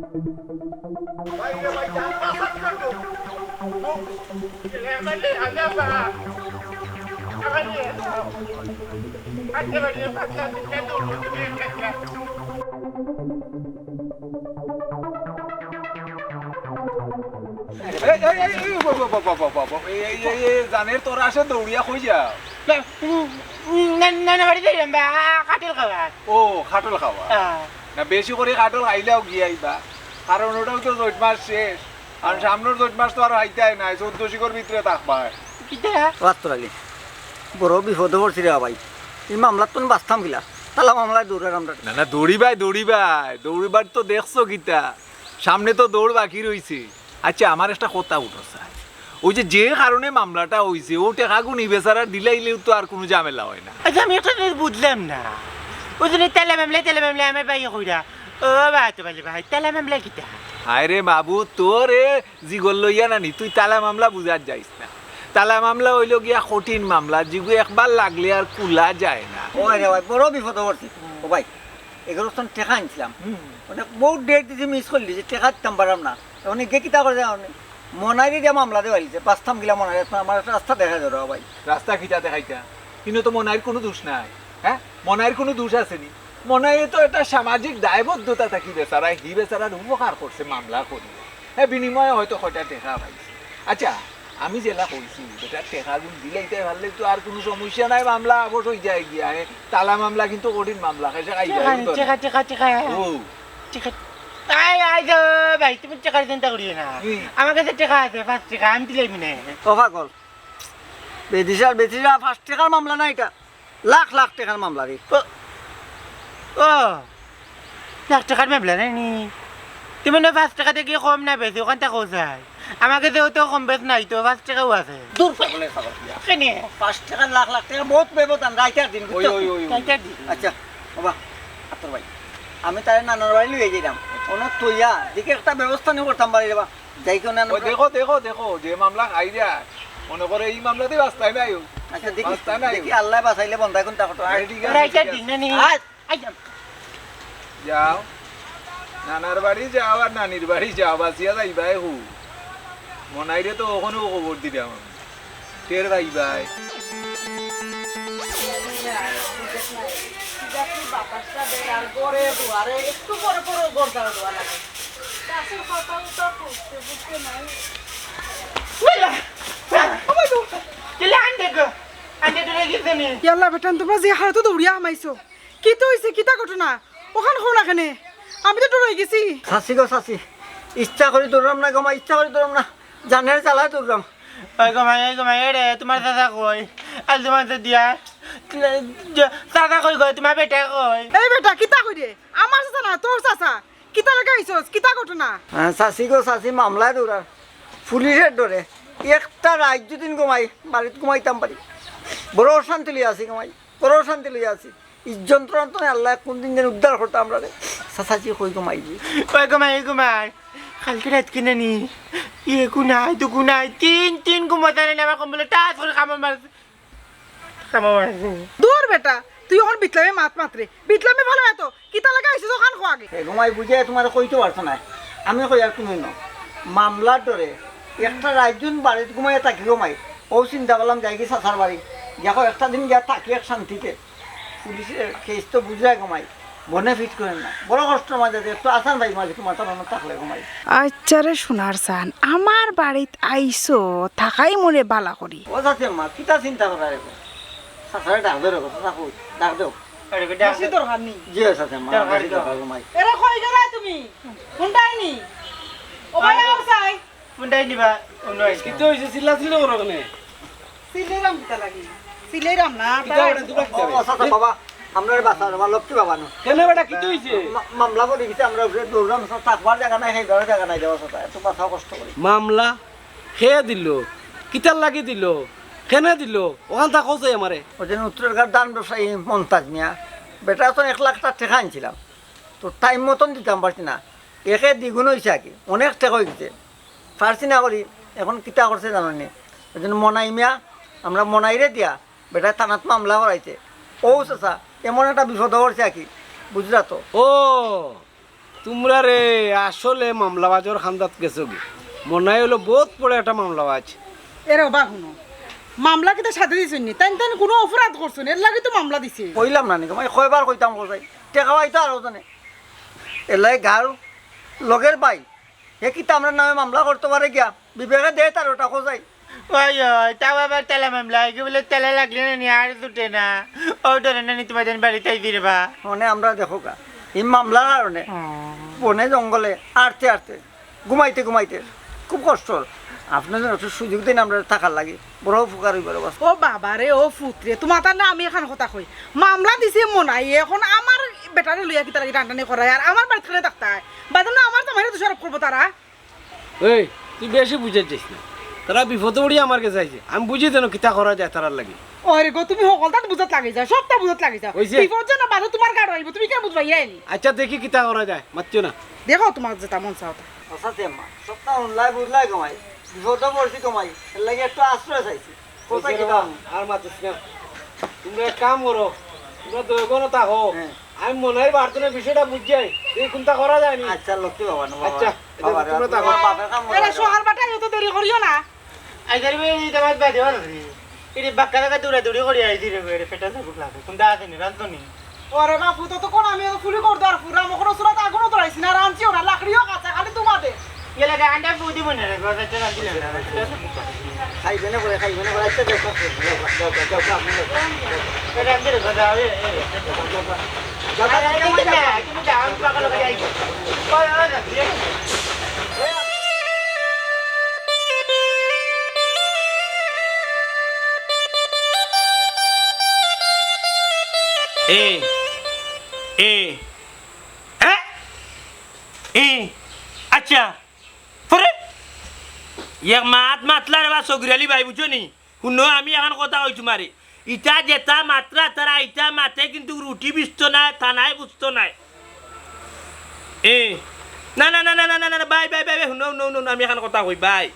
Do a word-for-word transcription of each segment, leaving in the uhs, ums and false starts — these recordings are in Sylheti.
এই, এই, এই, এই, ব, ব, ব, ব, ব, ব, ব, এই, এই, এই, এই, জানের তোর আসে দৌড়িয়া কই যাও? না, উম, উম, না, না, না, বাড়ি যাইলাম বা, কাটল খাওয়া। ও, কাটল খাওয়া। হ্যাঁ। না, বেশি করি কাটল খাইলাও গিয়া আইবা। কারণ ওটাও তো জৈট মাস শেষ। আর সামনের জৈট মাস তো আর আইতাই নাই, চৌদ্দ শিকর ভিতরে থাকবা। কিতা? রাত্তর আলী, বড় বিপদো পড়ছি রে ভাই। এই মামলাত তো আমি বাঁচতাম কিলা? তালা মামলায় দৌড়ার আমরা। না, না, দৌড়িবায়, দৌড়িবায়। দৌড়িবার তো দেখছো কিতা? সামনে তো দৌড় বাকি রইছে। আচ্ছা, আমার একটা কথা উঠো স্যার, ওই যে, যে কারণে মামলাটা হইছে, ও টেকাগুন ই বেচারার দিলাইলেও তো আর কোনো ঝামেলা হয় না। আচ্ছা, আমি একটা জিনিস বুঝলাম না। ওই যে তালা মামলা, তালা মামলা, আমার ভাইয়ে কইরা। ও বা, তো বলে ভাই, তালা মামলা কিতা? আরে বাবু, তোর এ জিগর লইয়া না নি, তুই তালা মামলা বুঝার যাইস না। তালা মামলা হইল গিয়া কঠিন মামলা, যেগু একবার লাগলে আর খুলা যায় না। ও রে ভাই, বড় বিপদো পড়ছি। ও ভাই, এগারো জন টেকা আনছিলাম। হুম। মানে, বহুত ডেট দিছি, মিস করলি, যে টেকা দিতাম পারলাম না। এখন গিয়ে কিতা করে জানো নি? মনাইরে দিয়া মামলা দেওয়া হইছে, বাঁচতাম কিলা মনাইরে, এখন আমার একটা রাস্তা দেখা ধরো ভাই। রাস্তা কিতা দেখাইতা? কিন্তু তো মনাইর কোনো দোষ নাই, হ্যাঁ? মনাইর কোনো দোষ আছে নি? মনাইয়ে তো একটা সামাজিক দায়বদ্ধতা থাকি বেচারা, হি বেচারার উপকার করছে মামলা করি। হ্যাঁ, বিনিময়ে হয়তো কয়টা টেকা পাইছে। আচ্ছা, আমি যেলা কইছি, বেটা টেকাগুন দিলাইতে পারলে তো আর কোনো সমস্যা নাই, মামলা আপস হই যায় গিয়া। হ্যাঁ, তালা মামলা কিন্তু কঠিন মামলা, খাইছে খাই যায়, টেকা, বুঝছো? টেকা, টেকা, টেকা। ও। টেকা। আয়, আয় যাও ভাই, তুমি টেকার চিন্তা করিও না। হুম। আমার কাছে টেকা আছে, পাঁচ টেকা, আমি দিলাইমু নে। ও পাগল, বেদিশার, বেদিশা, পাঁচ টেকার মামলা না এটা, লাখ লাখ টেকার মামলা রে। ও, ও, লাখ টেকার মামলা নাই নি? তুমি না পাঁচ টেকা দেখি কম না বেশি, ওখান থেকে যায়। আমার কাছে অত কম বেশ নাই তো, পাঁচ টেকাও আছে। দূর পাগলের পাগল। কেনে? পাঁচ টেকা, লাখ লাখ টেকা, বহুত ব্যবধান, রাইত আর দিন, ওই, বুঝছো? ওই, ওই, ওই। রাইত আর দিন। আচ্ছা, বাবা, আতর ভাই, আমি তারে নানার বাড়ি লইয়া যাইলাম। ওনো তইয়া, দেখি একটা ব্যবস্থা নি করতাম পারি রে বা। যাই কেউ না, ওই দেখো, দেখো, দেখো, যে মামলা খাই যায়, মনে করে এই মামলাতেই বাঁচতাই নাই ও। আচ্ছা, দেখি, বাঁচতাই নাই ও। দেখি আল্লাহ বাঁচাইলে বন্ধায় কোনটা কত। আরে, ঠিক আছে, রাইত আর ঠিক আছে। দিন না নি? আয়, আয় যান। যাও, নানার বাড়ি যাও আর নানির বাড়ি যাও, বাঁচিয়া যাইবায় হু। মনাইরে তো ওখানেও খবর দিলাম আমি। টের পাইবায়। বাতাসটা দেয় আর ঘরে দুয়ারে একটু পরে পরে ঘর ঝাড়ু দেওয়া লাগে। গাছের পাতাও তো ফুটতে ফুটতে নাই। ইয়াল্লা, বেটান, তোমরা যে হারে তো দৌড়িয়া হামাইছো। কিতা অইছে? কিতা ঘটনা? ওখান কও না কেনে? আমি তো ডরাই গেছি। চাচি গো, চাচি, ইচ্ছা করি দৌড়াম না গো মাই, ইচ্ছা করি দৌড়াম না, জানের জ্বালায় দৌড়াম। ওই গো মাই, ওই গো মাই, এরে, তোমার চাচা কই? আজ তোমার তো দিয়া, চাচা কই গো, তোমার বেটা কই? এই বেটা, কিতা কই রে? আমার চাচা না, তোর চাচা। কিতা লাগি আইছস? কিতা ঘটনা? আহ, চাচি গো, চাচি, মামলায় দৌড়ার। পুলিশের ডরে। একটা রাইত দুদিন গো মাই, বাড়িত ঘুমাইতাম পারি। বড় অশান্তি লইয়া আছি গো মাই, বড় অশান্তি লইয়া আছি। ই যন্ত্রণা তো আল্লাহ কোন দিন যেন উদ্ধার করতা আমরারে। চাচাজি কই গো মাই? ওই গো মাই, ওই গো মাই। কালকে রাইত কিনে নি। ইয়ে গুনাই, দু গুনাই, তিন, তিন ঘুমাতে নেই, আমার কম্বলে টাচ করে কামড় মারছে। কামড় মারছে। দূর বেটা, তুই অখন বিটলামে মাত মাতরে। বিটলামে ভালা না তো। কিতা লাগি আইছস অখান ক আগে। এ গো মাই বুঝে তোমারে কইতে পারতো না। আমি কই আর তুমি ন। মামলার ডরে একটা রাইত দিন বাড়িত ঘুমাইয়া থাকি গো মাই। অউ চিন্তা করলাম যাইগি চাচার বাড়ি। দেখো একটা দিন গিয়া থাকি এক শান্তিতে। পুলিশে কেস তো বুঝরায় গো মাই। বনে ফিট করের না। বড় কষ্টর মাঝে আছি, একটু আসান ভাই মাঝে তোমার তার মনে থাকলে গো মাই। আচ্ছা রে সোনার চান, আমার বাড়িত আইছো, থাকাই মনে বালা করি। ও চাচি আম্মা, কিতা চিন্তা করা রে গো? চাচারে ডাক দেও রে গো, চাচা কই? ডাক দেও। আরে গো, ডাক বেশি দেও। দরকার নি। জি চাচি আম্মা, দরকার বেশি তো। দরকার গো মাই। এরা কই গেলা তুমি? কোনটাই নি? ও ভাই, আরে। আও চাই। কোনটাই নিবা? অন্য আইছে। কিতা অইছে? চিল্লাচিল্লি করো কেনে? চিল্লাইরাম কিতা লাগি? চিল্লাইরাম না, কিতা তাই ওটা দুটো কিতা ও, রে? চাচা, বাবা, আমরারে বাঁচাও, আমার লক্ষ্মী বাবা নু। কেনে বেটা, কিতা অইছে? মা-, মামলা পড়ি গেছে, আমরার উপরে দৌড়াম, সব থাকবার জাগা নাই, খাইবার জাগা নাই, দেওয়া চাচা, একটু বাঁচাও কষ্ট করি। মামলা? কে দিল? কিতার লাগি দিল? কেনে দিল? অখান থাকো চাই আমারে। ওই যে উত্তরকার ধান ব্যবসায়ী মন্তাজ মিয়া, বেটা তো এক লাখ টেকা আনছিলাম, তো টাইম মতন দিতাম পারছি না, একে দ্বিগুণ অইছে আর কি, অনেক টেকা অই গেছে। পারছি না করি, এখন কিতা করছে জানো নি? ওই জন্য মনাই মিয়া, আমরা মনাইরে দিয়া বেটায় থানাত মামলা করাইছে। ও চাচা, এমন একটা বিপদো পড়ছে আর কি, বুঝরা তো। ও, তুমরা রে, আসলে মামলাবাজর খান্দাত গেছো গি। মনাই অইলো বউত বড় একটা মামলাবাজ। এরে ওবা হুনো, মামলা কিতা সাথে দিছইন নি? তাইন তাইন কুনু অপরাধ করছইন, এরলাগি তো মামলা দিছে। কইলাম না নি, তোমায় কয়বার কইতাম কোথায়? টেকা পাইতো আরো জানে। এলাই গার লগের ভাই, হে কিতা আমরার নামে মামলা করতো পারে গিয়া? বিবেকে দে তার ওটা খোঁজাই। ওই, ওই, তাও আবার তেলা মামলা, এগু বুলে তেলা লাগলে না নি আর ছুটে না। ও ধরে না নি তোমার বাড়িত আইছি রে বা। মানে আমরা দেখো গা, এই মামলার কারণে বনে জঙ্গলে আটতে আটতে, ঘুমাইতে ঘুমাইতে খুব কষ্ট অর। আপনে যেন একটু সুযোগ দিন আমরা থাকার লাগি, বড় উপকার অইবো রে বাস। ও বাবা রে, ও পুত রে, তোমার তার না আমি এখান কথা কই। মামলা দিছে মনাই, এখন আমার বেটারে লইয়া কিতা লাগি টানটানি করায়, আর আমার বাড়িত কেনে থাকতায়? বাদে না আমার জামাইরে দোষারোপ করবো তারা। এই, তুই বেশি বুঝার চাইস না। তারা বিপদে পড়ি আমার গেছে আইছে। আমি বুঝি যেন কিতা করা যায় তারার লাগি। ওরে গো, তুমি হকলতা বুঝাত লাগি যাও, সবটা বুঝাত লাগি যাও। অইছে? বিপদ যেন বাদে তোমার গাড়ো আইবো, তুমি কেন বুঝবায় নি? আচ্ছা, দেখি কিতা করা যায়, মাতিও না। দেখো তোমার যেটা মন চায় ওটা। আচ্ছা, তে মা, সবটা হুনলাই বুঝলাই গো মাই। বিপদে পড়ছি গো মাই, এরলাগি একটু আশ্রয় চাইছি। কোথায় অইছে রে কিতা? মা, আর মাতিস না। তুমরা এক কাম করো, তুমরা দুইগণও থাকো। হ্যাঁ। আমি মনাইর বাড়িত বিষয়টা বুঝি যাই, এই কুনতা করা যায় নি। আচ্ছা, লক্ষ্মী বাবা, না বাবা। আচ্ছা, বাবা রে, তোমরা থাকো। বাপের কাম করা এরা যায়। সোহার বাটায় অত দেরি করিও না। আইজার বে, এই দামাত বাদে বারো রে। এই বাক্কা জাগা দৌড়াদৌড়ি করি আইছি রে, বে, পেটে ভুক লাগে। কুনতা আছে নি, রান্ধতো নি? ওরে বাপু, তো তো কোন আমি তো ফুলি কর দর ফুরা, মখর সুরাত আগুনও ধরাইছি না, রানছিও না, লাকড়িও কাঁচা, খালি তোমাদের। গেলে গান্ডা ফুদি মনে রে, গো, বেটা রান্ধি না। খাইবে না করে, খাইবে না করে, আচ্ছা, যাও, যাও, যাও, যাও, যাও, যাও, আপনি যাও। বেটা রান্ধি রে, গো, যাও, এ, এ। যাও, যাও, যাও, যাও, যাও। আরে, এই না, তুমি যাও, আমি পাগল হয়ে যাই। ওই, ওই, ওই, ওই। এ, এ, হ্যাঁ? এ, আচ্ছা, পরে এক মাত মাতলা রে বা সগির আলী ভাই, বুঝছো নি? হুনো, আমি এখন কথা কই তুমারে। ইতা যেতা মাতরা তারা ইতা মাতে, কিন্তু রুটি বিচতো নায়, থানায় বুঝতো নায়। এ, না, না, না, ভাই, ভাই, ভাই, ভাই, হুনো, হুনো, হুনো, হুনো, আমি এখন কথা কই, ভাই।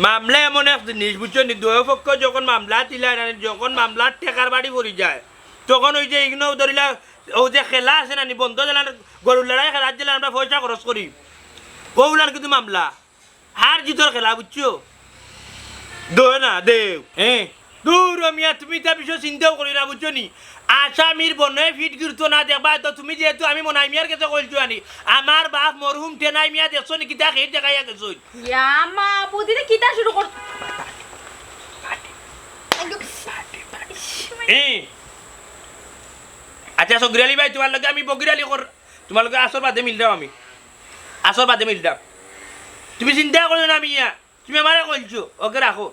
মামলা এমন এক জিনিস, বুঝছো নি? দুই পক্ষ যখন মামলা দিলায় না, যখন মামলার টেকার বাড়ি পড়ি যায়, তখন ওই যে ইগনো ধরিলা, ও যে খেলা আছে না নি, বন্ধ দিলাম, গরুর লড়াই খেলা, দিলাম আমরা পয়সা খরচ করি, ওগুলার কিন্তু মামলা। হার জিতর খেলা, বুঝছো? দো না, দেও। হ্যাঁ। দূর মিয়া, তুমি ইতা বিষয়ে চিন্তাও করি না, বুঝছো নি? আসামির বনে ফিট গিরতো না দেখবা, তো তুমি যেহেতু আমি মনাই মিয়ার গেছে কইলছো আনি, আমার বাপ মরহুম টেনাই মিয়া দেখছো নি, কিতা খেয়ে দেখাইয়া গেছো? ইয়া মা, বুদিনে কিতা শুরু কর-, এ। আচ্ছা, সগির আলী ভাই, তুমার লগে আমি বগির আলী কর, তুমার লগে আসর বাদে মিলরাম আমি। আসর বাদে মিলরাম। তুমি চিন্তা করিও না মিয়া। তুমি আমারে কইলছো, ওকে রাখো।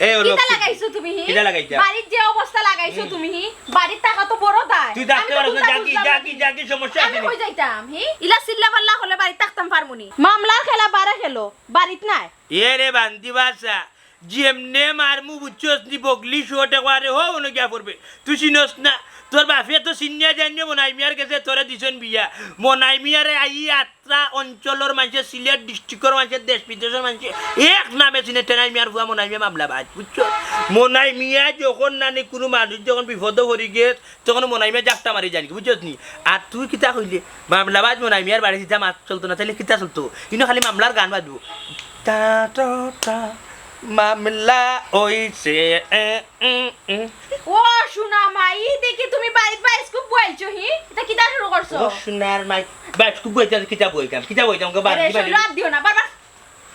এই হলো কিতা লাগাইছো তুমি, হি? কিতা লাগাইতা? বাড়িত যে অবস্থা লাগাইছো হুম। তুমি, হি? বাড়িত থাকা তো বড় দায়। তুই থাকতে আমি তো পারস না, কোনটা যা কি, বুঝলাম যা না কি, তুমি। যা কি সমস্যা আমি আছে নি? কই যাইতাম, হি? ইলা চিল্লা পাল্লা করলে বাড়িত থাকতাম পারমু নি? মামলার খেলা বারে খেলো, বাড়িত নাই। এ রে বান্দি বাসা, যেমনে মারমু বুঝছস নি, বগলি শট একবারে হো, অনো গিয়া পড়বে। তুই চিনস না, তোর বাপে তো চিনিয়া জানিয়া মনাই মিয়ার গেছে তোরে দিছইন বিয়া। মনাই মিয়ারে আই আত্রা অঞ্চলর মানষে, সিলেট ডিস্ট্রিক্টর মানষে, দেশ বিদেশর মানষে এক নামে চিনে, টেনাই মিয়ার ফুয়া মনাই মিয়া মামলাবাজ, বুঝছস? মনাই মিয়া যখন নানি কুনু মানুষ যখন বিপদো পড়ি গেছ, তখন মনাই মিয়া জাপটা মারি যায়নি, বুঝছস নি? আর তুই কিতা কইলে? মামলাবাজ মনাই মিয়ার বাড়ি ইতা মাত চলতো না, তাইলে কিতা চলতো? ইনো খালি মামলার গান বাজবো। টা টা টা, মামলা অইছে, এ, উম, উম। ও সোনা মাই, দেখি তুমি বাড়িত বায়োস্কোপ বইলছো, হি? ইতা কিতা শুরু করছো? ও সোনার মাই, বায়োস্কোপ বইতে কিতা বইতাম? কিতা বইতাম? গো, বাদ এরে, দিবা শরীরে নি? হাত দিও না, বারবার।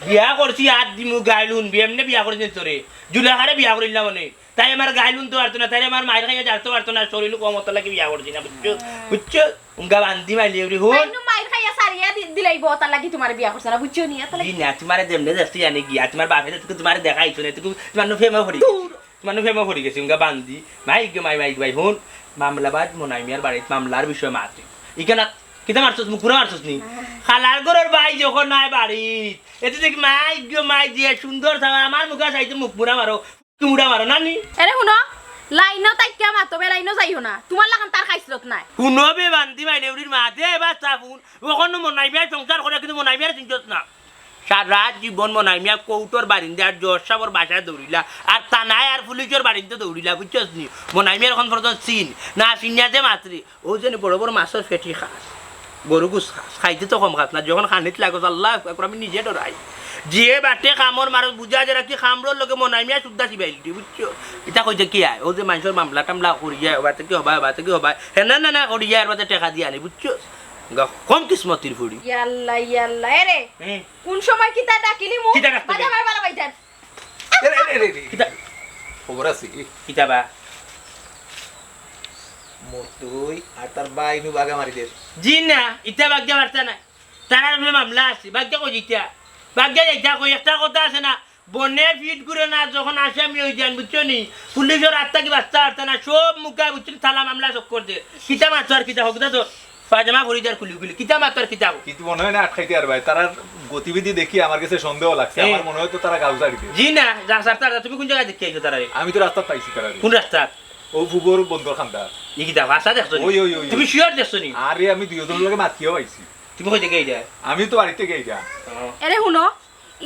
বিয়া করছি, হাত দিমু, গাইল হুনবি, এমনে বিয়া করছি তোরে। জুলেখারে বিয়া করিলাম মানে। তাই আমার গাইল হুনতো পারতো না, তাই আমার মাইর খাইয়া জানতো পারতো না, শরীর কম অতার লাগি বিয়া করছি না, বুঝছো? বুঝছো? উঙ্গা বান্দি মাইলে উরি হুন। তাইনু মাইর খাইয়া সারিয়া দি-, দিলাইবো, অতার লাগি তুমারে বিয়া করছে না, বুঝছো নি? অতার লাগি জি না, তুমারে যেমনে দেখছি জানি গিয়া, তুমার বাপে তো তুমারে দেখাইছো না, তুমার নু ফেমা পড়ি গেছে। দূর। তুমার নু ফেমা পড়ি গেছে, উঙ্গা বান্দি। মাইক গো মাই, মাইক ভাই, হুন। মামলাবাজ মনাই মিয়ার বাড়িত মামলার বিষয়ে মাত। ইখান কিতা মারছস? মুখ পুরা মারছস নি? খালার ঘরর ভাই যখন নাই বাড়িত, এতে দেখি মাইক গো মাই দিয়া সুন্দর থাকা, আমার মুখে চাইতে মুখ পুরা মারো। তুমি উড়া মারো না নি? এরে হুনো, লাইনো তাইক্কা মাতো, বেলাইনো যাইও না। তুমার লাখান তার খাইছলত নাই। হুনো বে বান্দি মাইলে উড়ির মা, দে এবার চা ফুন। অখন মনাই মিয়ায় সংসার করে, কিন্তু মনাই মিয়ারে চিনছস না। সারা জীবন মনাই মিয়া কোর্টর বারিন্দা আর জজ সাবর বাসায় দৌড়িলা, আর থানায় আর পুলিশর বারিন্দা দৌড়িলা, বুঝছস নি? মনাই মিয়ার অখন পর্যন্ত চিন না, চিনিয়া যে মাতরে, ও যেন বড় বড় মাছর ফেটি খাস। গরু গুস খাইতে তো কম খাস না, যখন খানিত লাগস, আল্লাহ আকবার, আমি নিজে ডরাই। যে বাটে কামড় মারস, বুঝা যায় কি কামড়র লগে মনাই মিয়া শুদ্ধা চিবাইলিটি, বুঝছো? ইতা কইছে কি আয়, অউ যে মানষর মামলা টামলা করিয়া, ওবাতে কি হবা, ওবাতে কি হবা, হে না, না, না, করিয়া, এর বাদে টেকা দিয়া আনি, বুঝছো? গা-, কম কিসমতির ফুড়ি। ইয়াল্লা, ইয়াল্লা, এরে, হুম। কোন সময় কিতা ডাকিলি মু? কিতা ডাকতে বাদে দে? আমার বালা বাইতার। এরে, এরে, এরে, এরে। কিতা? খবর আছে কি? কিতা বা? মতুই আর তার ভাই নু বাগা মারি দের। জি না, ইতা বাগা মারতা না। তারার উপরে মামলা আছে, বাগা কই ইতা? বাগা যাইতা কই, একটা কথা আছে না, বনে ফিট করে না, যখন আসামি অই যান, বুঝছো নি? পুলিশর আত থাকি বাঁচতা পারতা না, সব মুখা, বুঝছো নি? থানা মামলা চক্কর দে। কিতা মাতো আর কিতা, হকদা তো পায়জামা পরি যার খুলি খুলি, কিতা মাতো আর কিতা। কিন্তু মনে হয় না আটকাইতে পারবায়, তারার গতিবিধি দেখি আমার কাছে সন্দেহ লাগছে, এ। আমার মনে হয় তো তারা গাউ ছাড়ি দিবে। জি না, যা স্যার, তারা, তুমি কোন জায়গায় দেখি আইছো তারারে? আমি তো রাস্তাত পাইছি তারারে। কোন রাস্তাত? ও ফুবর বন্দর খান্দা। ই কিতা ভাষা দেখছো নি? ওই, ওই, ওই, ওই। তুমি শিওর দেখছো নি? আরে, আমি দুইজনর লগে মাতিও পাইছি। তুমি কই থেকে আইলা? আমি তো বাড়ি থেকে আইলা। ও। এরে হুনো,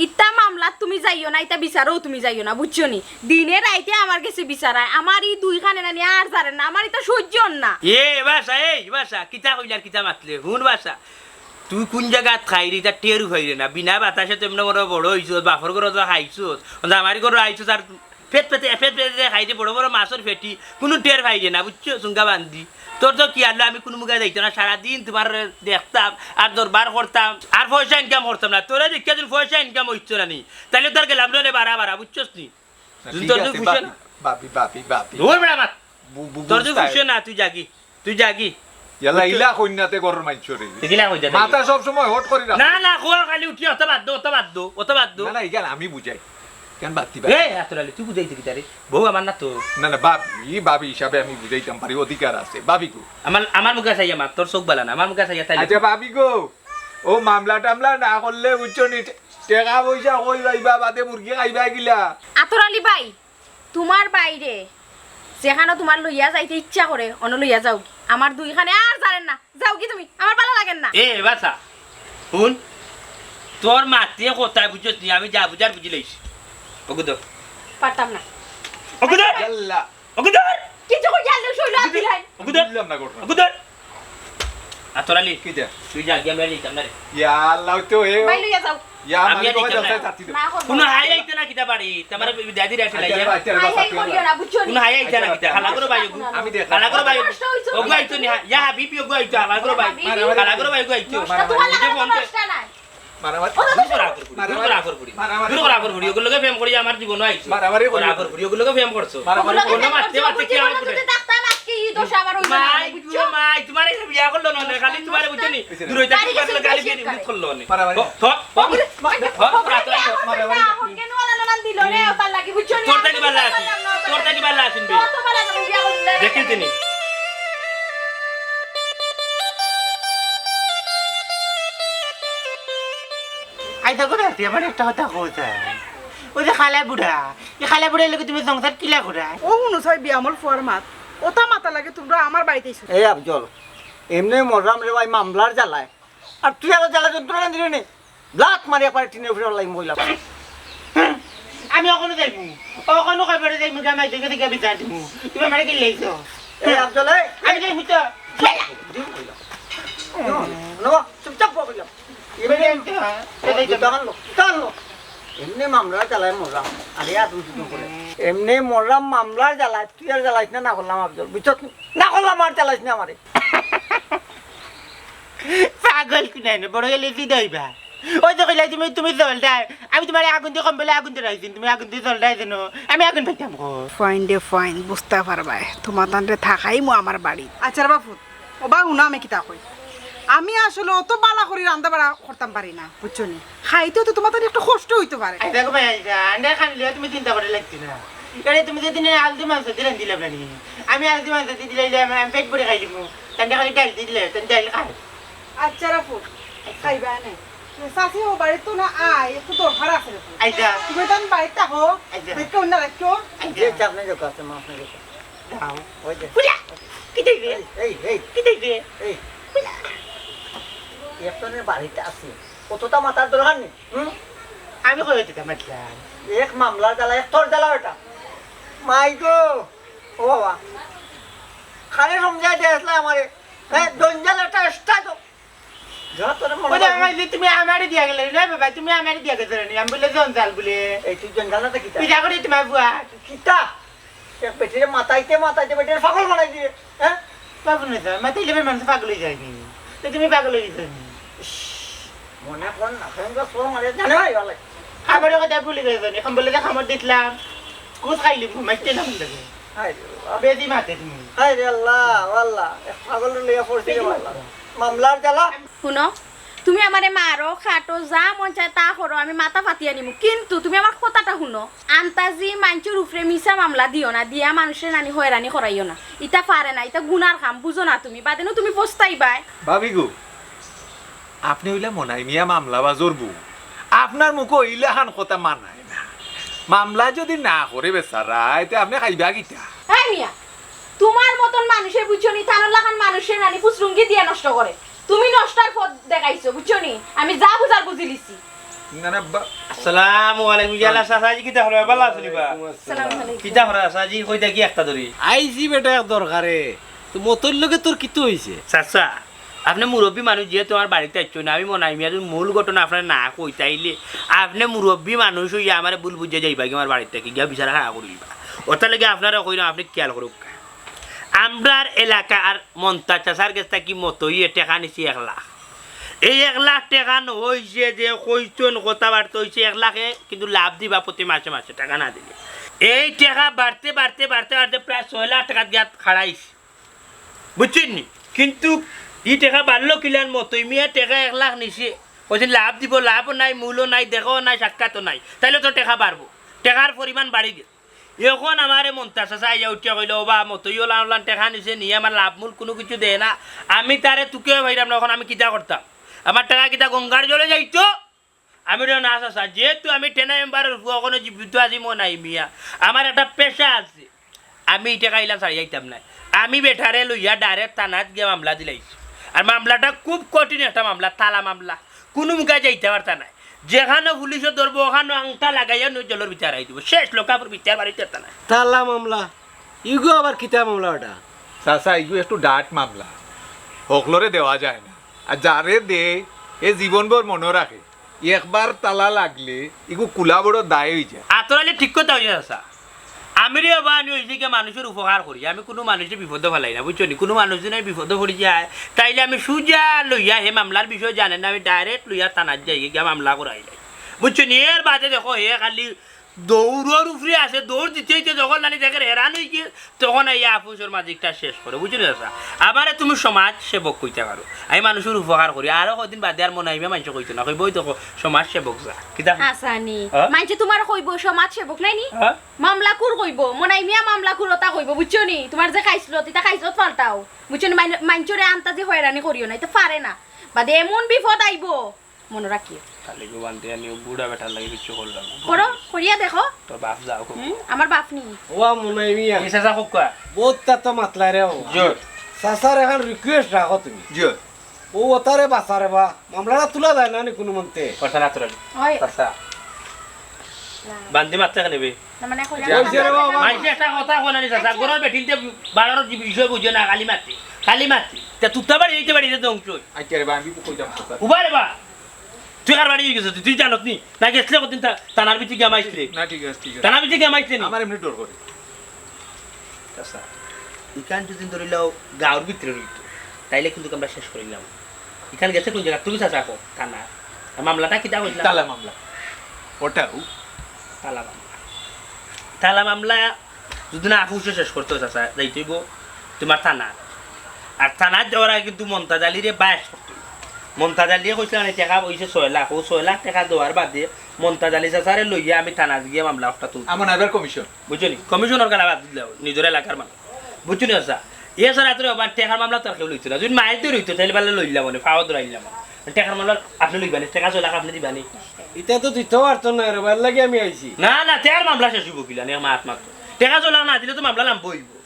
ইতা মামলাত তুমি যাইও না, ইতা বিচারও তুমি যাইও না, বুঝছো নি? দিনে রাইতে আমার গেছে বিচারায়, আমার ই দুই কানে নানি আর জারে না, আমার ইতা সহ্য অর না। এ বাসা, এই বাসা, কিতা কইলার কিতা মাতলে? হুন বাসা, তুই কোন জাগাত খাইরে, ইতা টেরু পাইরে না, বিনা বাতাসে তো এমনে বড় বড় অইছস, বাফর ঘরো তো খাইছস, অন্ত আমারি ঘরো আইছস আর পেট পেতে, পেট পেতে খাইরে বড় বড় মাছর পেটি, কুনু টের পাইরে না, বুঝছো? সুঙ্গা বান্দি। তোর তো কি আলো, আমি কুনু মুখে যাইতো না, সারাদিন তুমার দেখতাম আর দরবার করতাম, আর পয়সা ইনকাম করতাম না। তোরে দেখিয়া যদি পয়সা ইনকাম অইতো না নি, তাইলে তো আর গেলাম না রে বারা বারা, বুঝছস নি? না, যদি ঠিক তোর আছে, যদি খুশি বাপি, না বাপি, বাপি, বাপি। দূর বেটা মাত। বু-, বু-, তোর যদি বুঝতায়। খুশি না, তুই যাগি, তুই যাগি। ইয়াল্লা, বুঝছো? ইলা কইন্যাতে ঘরর মাইনষরে। ইলা কইন্যাতে। মাথা সব সময় হট করি রাখে। না, না, খোয়া খালি উঠিয়া অত বাদ দো, অত বাদ দো, অত বাদ দো। না, না, ইখান আমি বুঝাই। কেন বাদ দিবা? এ, আতর আলী, তুই বুঝাইতে কিতা রে? বউ আমার না তো। না, না, বাপি, বাপি হিসাবে আমি বুঝাইতাম পারি, অধিকার আছে। বাপি গো। আমার, আমার মুখে চাইয়া মাত, তোর চোখ বালা না, আমার মুখে চাইয়া তাইলে আচ্ছা, বাপি গো, ও মামলা টামলা না করলে বুঝছো নি, টেকা পয়সা কই পাইবা, বাদে মুরগি খাইবা কিলা? আতর আলী ভাই, তুমার ভাইরে যেখানো তুমার লইয়া যাইতে ইচ্ছা করে, অনো লইয়া যাও। আমার দুই কানে আর জারের না, যাওগি তুমি, আমার বালা লাগের না। এ বাসা, হুন, তোর মাতে কথায় বুঝছস নি, আমি যা বুঝার বুঝিলাইছি। ওগু ধর। পারতাম না। ওগু ধর। ইয়াল্লা। ওগু ধর। কিছু কই জানলে শৈল আতি নাই। ওগু ধর। বুঝলাম না ঘটনা। ওগু ধর। আতর আলী, কিতা? তুই যাগি, আমরা নিতাম না রে। ইয়াল্লা, তো এ ভাই লইয়া যাও। ইয়া, আমি মালিক আর বাবা নিতাম না। যাচ্ছে, ছাতি দেবো। না, করবো কোনো না। হাই আইতে না কিতা বাড়ি? তোমার দাদির আসে আচ্ছা, লাইয়া। আচ্ছা, আচ্ছা, হাই হাই আচ্ছা, করিও না, বুঝছো নি? কোনো হাই আইতে না কিতা? হালা করো ভাই, ওগু। আমি দেখ। হালা করো ভাই, ওগু। নষ্ট হইছে। ওগু আইতো নি, ইয়া হাবিবি ওগু আইতো, হালা করো ভাই। মারামারি। হালা করো ভাই, ওগু আইতো। নষ্ট তোমার নিজে নিজে ফোন দে। নষ্ট নাই। মারামারি। দূর করা কর করি, দূর করা কর করি। মারামারি। দূর করা কর করি। ওগুর লগে প্রেম করি আমার জীবনও আইছে। মারামারি করি। করা কর করি। ওগুর লগে প্রেম করছো। মারামারি। ওগুর লগে কোনো প্রেম মারতে করছো। মারতে কি জীবনে আমার যদি বুঝে? থাকতাম আজকে ই দশা আমার হইতো না। মাই, বুঝছো? মাই, তোমার এই বিয়া করলো না, খালি তোমার বুঝছো নি? পিছনে। দূর হইতে তারিখে পারলে গালি দিয়ে শিক্ষা। উচিত করলো না। মারামারি। ধর, ধর, ধর, মারামারি। ধর, ধর, ধর, মারামারি। ধর, না, ওকে নো আলা নানান দিল রে, ওটার লাগি বুঝছো নি? তোর থাকি ভালা আছি। তোর থাকি ভালা আছি বে। কত ভালা তুমি বিয়া করলে? দেখেন তিনি। আইতা করে আছি, আমার একটা কথা কইতা। ওই যে খালা বুড়া, এই খালা বুড়ার লগে তুমি সংসার কিলা করায়? ও হুনো চাই বিয়ামল ফুয়ার মাত। ওটা মাতা লাগে তোমরা আমার বাড়িতে এসো। এই আফজল, এমনে মররাম রে ভাই মামলার জ্বালায়। আর তুই আরো জ্বালা যন্ত্রণা দিলে নে। ব্লাক মারি একবার টিনের উপরে লাই মহিলা। আমি ওখানে যাইমু। ওখানে কয়বারে যাইমু, গিয়া মাইকে গিয়া বিচার দিমু। তুমি আমারে কি লইছো? এই আফজল, এই। আমি যাইমু তো। দিন কইলাম। নো, চুপচাপ বও কইলাম। এমনে, এই তো, এই তো। দোকান লো, দোকান লো। এমনে মামলার জ্বালায় মরলাম। আরে আর তুমি চুপ করে। এমনে মরলাম মামলার জ্বালায়, তুই আর জ্বালাইস না, না করলাম আফজল। বুঝছস নি? না করলাম আর জ্বালাইস না আমারে। পাগল কুনাই না, বড় গেলে কি দইবা? ওই যে কইলাই তুমি, তুমি জল দেয়। আমি তোমার আগুন দিয়ে কম বেলা আগুন দিয়ে রাখছি, তুমি আগুন দিয়ে জল দেয় যেন। আমি আগুন পাইতাম গো। Fine রে fine, বুঝতে পারবায়। তোমার তানরে থাকাইমু আমার বাড়ি। আচ্ছা রে বাপু, ও বা হুনো আমি কিতা কই। আমি আসলে অত বালা করি রান্দা বাড়া করতাম পারি না, বুঝছো নি? খাইতেও তো তোমার তান একটু কষ্ট হইতে পারে। আচ্ছা গো ভাই, আচ্ছা, আন্ডা খান লিয়া তুমি চিন্তা করে লাগছি না। আরে তুমি যদি না আলু মাংস দিয়ে রান্দিলে পারি, আমি আলু মাংস দিয়ে দিলে আমি পেট ভরে খাই দিব। তান্ডা খালি ডাল দিয়ে দিলে, তান্ডা ডাল খাই। আচ্ছা রাখো, খাইবা নে। চাচি ও বাড়িত তো না আয়, একটু দরকার আছে রে। আইতা। তুমি তো আমি বাড়িত থাকো, আইতা। বেটকে অন্য রাখো। আইতা। যে চাপ নাই, দরকার আছে, মাফ নাই, দরকার। দাও। ওই যে। বুলা, কি দেখবে? এই, এই, এই। কি দেখবে? এই। বুলা। একজনের বাড়িতে আছে, অতটা মাথার দরকার নেই। হুম? আমি কই হইতে মাতলাম? এক মামলার জ্বালা, এক তোর জ্বালা ওটা। মাই গো, ও বাবা। খালি সমঝাই দিয়ে আসলে আমারে। হ্যাঁ, জঞ্জাল একটা extra তো। যা, তোরে মনে বলে, হয়। আমার যে তুমি আমারে দিয়া গেলে না বাবা, তুমি আমারে দিয়া গেছো রে, আমি বলে জঞ্জাল বলে। এই তুই জঞ্জাল না তো কিতা? পিঠা করে তোমার বুয়া। কিতা? এক বেটিরে মাতাইতে মাতাইতে বেটিরে পাগল বানাই দিয়ে, হ্যাঁ? বাবু না স্যার, মাতাইলে মানুষ পাগল হয়ে যায়নি। তো তুমি পাগল হয়ে গেছো নি? ইস, মনে কর না, সঙ্গে সর মারে জানে ভাই ভালো। আমারও কথা ভুলে গেছো নি, এখন বলে যে খামড় দিতলাম, কুছ খাইলি ঘুমাইতে না মন লাগে। হায় রে বাবা। বেদি মাতে তুমি। হায় রে আল্লাহ, আল্লাহ, এক পাগল লইয়া পড়ছি রে বাবা। মামলার জ্বালা। হুনো, তুমি আমারে মারো, খাটো, যা মন চায় তা করো, আমি মাথা ফাটিয়া নিমু, কিন্তু তুমি আমার কথাটা হুনো, আন্তাজি মাইনষর উপরে মিছা মামলা দিও না, দিয়া মানুষরে নানি হয়রানি করাইও না। ইতা পারে না, ইতা গুনার কাম, বুঝো না তুমি, বাদে নু তুমি পস্তাইবায়। ভাবি গো, আপনে অইলা মনাই মিয়া মামলাবাজর বউ, আপনার মুখো ইলাখান কথা মানায় না। মামলা যদি না করে বেচারায়, তে আপনে খাইবা কিতা? এই মিয়া, তোমার মতন মানুষে বুঝছো নি, তানর লাখান মানুষে নানি ফুসরুঙ্গি দিয়া নষ্ট করে। তুমি নষ্টর পথ দেখাইছো, বুঝছো নি? আমি যা বুঝার বুঝি লিছি। না, না, বা- আসসালামু আলাইকুম। ইয়ালা চাচাজি, কিতা খবর? ভালা আছইন বা? ওয়ালাইকুম আসসালাম। আসসালামু আলাইকুম। কিতা খবর চাচাজি? কই থাকি একটা ধরি? আইছি বেটা এক দরকারে। তো মতইর লগে তোর কিতা অইছে? চাচা, আপনে মুরব্বি মানুষ, যেহেতু আমার বাড়িত আইছইন না, আমি মনাই মিয়ার মূল ঘটনা আপনারে না কই, তাইলে আপনে মুরব্বি মানুষ অইয়া আমারে ভুল বুঝিয়া যাইবা কি, আমার বাড়িত থাকি গিয়া বিচার খাড়া করিলিবা। ওটার লাগি আপনারে কইলাম, আপনে খেয়াল করুক্কা। আমরার এলাকার মন্তাজ চাচার গেছ থাকি মতইয়ে টেকা নিছে এক লাখ। এই এক লাখ টেকা নু অইছে যে কইছইন কথাবার্তা অইছে এক লাখে, কিন্তু লাভ দিবা প্রতি মাসে মাসে টেকা না দিলে। এই টেকা বাড়তে বাড়তে বাড়তে বাড়তে প্রায় ছয় লাখ টেকাত গিয়া খাড়াইছে। বুঝছইন নি? কিন্তু ই টেকা বাড়লো কিলান? মতই মিয়া টেকা এক লাখ নিছে, কইছইন লাভ দিবো, লাভও নাই, মূলও নাই, দেখাও নাই, সাক্ষাৎও নাই, তাইলে তো টেকা বাড়বো, টেকার পরিমাণ বাড়ি গেছে। এখন আমারে মন্তাজ চাচা আইয়া উঠিয়া কইলো, "ওবা, মতই ওলান ওলান টেকা নিছে, নিয়া আমার লাভ মূল কুনু কিছু দেয় না, আমি তারে তুকিয়া পাইরাম না, এখন আমি কিতা করতাম? আমার টেকা কিতা গঙ্গার জলে যাইতো?" আমি কইলাম, "না চাচা, যেহেতু আমি টেনা মেম্বারর পুয়া, অখনো জীবিত আছি, মনাই মিয়া, আমার একটা পেশা আছে, আমি ই টেকা ইলা ছাড়ি যাইতাম নায়।" আমি বেটারে লইয়া direct থানাত গিয়া মামলা দিলাইছি। আর মামলাটা খুব কঠিন একটা মামলা, তালা মামলা, কুনু মুখে যাইতা পারতা নায়। যেখানো পুলিশে ধরবো, ওখানো আংটা লাগাইয়া নু জেলর ভিতরে হারাই দিবো। শেষ, লোকাপুর ভিতরে বাড়িত পারতা নায়। তালা মামলা? ইগু আবার কিতা মামলা ওটা? চাচা, ইগু একটু ডাট মামলা, হকলরে দেওয়া যায় না। আর যারে দেয়, এ জীবনভর মনো রাখে। একবার তালা লাগলে ইগু কুলা বড় দায় অইযায়। আতর আলী ঠিক কথা কইছে চাচা। আমি রে বাবা, আমি অইছে গিয়া মানুষর উপকার করি, আমি কুনু মানুষরে বিপদো ফালাই না, বুঝছো নি? কুনু মানুষ যদি বিপদো পড়ি যায়, তাইলে আমি সুজা লইয়া, হে মামলার বিষয় জানে না, আমি direct লইয়া থানাত যাই, গিয়া মামলা করাইলাই, বুঝছো নি? এর বাদে দেখো, হে খালি দৌড়র উপরে আছে, দৌড় দিতে দিতে যখন নানি দেখের হেরান অইগেছে, তখন আইয়া আফুসর মাঝে একটা শেষ করে, বুঝছো নি চাচা? আমারে তুমি সমাজ সেবক কইতা পারো, আমি মানুষর উপকার করি। আরো কয়দিন বাদে আর মনাই মিয়া মাইনষে কইতো না, কইবো, "ওই দেখো, সমাজ সেবক যা।" কিতা? হাছানি। হ্যাঁ? মাইনষে তুমারে কইবো সমাজ সেবক নায় নি? হ্যাঁ? মামলা কুর কইবো, মনাই মিয়া মামলা কুর ওটা কইবো, বুঝছো নি? তুমার যে খাইছলত, ইটা খাইছলত পাল্টাও, বুঝছো নি? মাইন-, মাইনষরে আন্তাজি হয়রানি করিও না, ইটা পারে না, বাদে এমন বিপদ আইবো। মনো রাখিও। খালি গো বান্দি, আমি বুড়া বেটার লাগি কিচ্ছু করলাম না। করো, করিয়া দেখো। তোর বাপ যাও, কও। হুম, আমার বাপ নি। ওবা মনাই মিয়া। এই চাচা কউক্কা। বউত তা তো মাতলায় রে ও। জি। চাচার এখান request রাখো তুমি। জি। ও ওতারে বাঁচা রে বা। মামলাটা তুলা যায় না নি কুনু মন্তে। কথা না তোরা। ওই। চাচা। না। বান্দি মাততে কেনে বে? না, মানে, কইরা ওই যে রে বাবা। মাইনষে একটা কথা কয় না নি চাচা, আচ্ছা। ঘরর বেটিন্তে বাড়ানোর যে বিষয় বুঝে না, খালি মাতে, খালি মাতে। তে তুতা বাড়ি অইতে বাড়ি যে ধ্বংস অই। আচ্ছা রে বা, আমি কইতাম চাচা। উবা রে বা। তুই কার বাড়ি গেছস? তুই, তুই জানত নি? না গেছলে কদিন তা-, থানার ভিতরে গিয়া মাইছলে? না, ঠিক আছে, ঠিক আছে। থানার ভিতরে গিয়া মাইছলে নি? আমার এমনি ডর করে। চাচা, ইখান যদি ধরিলাও গাঁওর ভিতরে রইতো, তাইলে কিন্তু আমরা শেষ করিলাম। ইখান গেছে কুন জাগা? তুমি চাচা কও, থানা। আর মামলাটা কিতা কইছিলা? তালা মামলা। ওটাও? তালা মামলা। তালা মামলা যদি না আফুসে শেষ করতে হয়, চাচা, যাইতে অইবো তুমার থানা। আর থানাত যাওয়ার আগে কিন্তু মন্তাজ আলীরে বায়াস করতে অইবো। মন্তাজ আলীয়ে কইছিলা নি, টেকা অইছে ছয় লাখ, অউ ছয় লাখ টেকা দেওয়ার বাদে মন্তাজ আলী চাচারে লইয়া আমি থানাত গিয়া মামলা একটা তুলতাম। আমার নাইবার কমিশন। বুঝছো নি? কমিশনর গালা বাদ দিলাও, নিজর এলাকার মানুষ। বুঝছো নি চাচা? এছাড়া তো আবার টেকার মামলা তো আর কেউ লইতো না। যদি মাইর দৌড় অইতো, তাইলে বালা লইলাম মানে, ফাও ধরাইলাম। টেকার মামলা আপনে লইবা নি, টেকা ছয় লাখ আপনে দিবা নি। ইটা তো দিতেও পারতো না রে, এর লাগি আমি আইছি। না, না, টেকার মামলা শেষ অইবো কিলা, নে মাত মাত্র। টেকা ছয় লাখ না দিলে তো মামলা লাম্বা অইবো।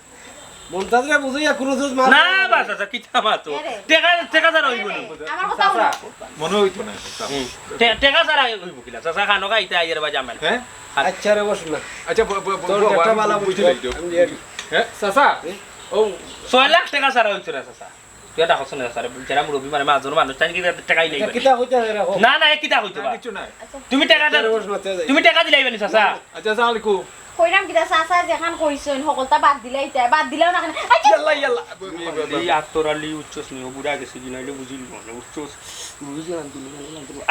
মন্তাজরে বুঝাইয়া কুনু জুজ মাত না, না। বাস, আচ্ছা, কিতা মাতো? এ রে। টেকা, টেকা ছাড়া অইবো নি। আমার কথা হুনো। চাচা, মনে অইতো না, চাচা। হুম। টে-, টেকা ছাড়া অইবো কিলা? চাচা, খানো খাইতে আইয়ার বা জামেলা। হ্যাঁ? আচ্ছা রে, বস না। আচ্ছা, ব-, ব-, ব-, তোর ব-, একটা আমি বালা বুঝি বুঝি লই, লই। আমি দিয়ে দিই। হ্যাঁ? চাচা, হুম? ও। ছয় লাখ টেকা ছাড়া অইতো না, চাচা। তুই এটা হছ না স্যার, যারা মুরব্বী মানে মাঝর মানুষ, তাই কি টেকাই লইবা? কিতা কইতে আছে রে? না না, এ কিতা কইতো না, বা? কিচ্ছু নাই। তুমি টেকা দে-, তুমি টেকা দিলাইবা নি চাচা? আচ্ছা, আসসালামু আলাইকুম। কইরাম কিতা চাচা, যেখান কইছইন হকলতা বাদ দিলাইতা, বাদ দিলাও না কেনে? এই যে ইয়াল্লা, ইয়াল্লা। এই আতর আলী উচ্চস নিও, বুড়া গেছে কি নাইলে বুঝিল মনে, উচ্চস।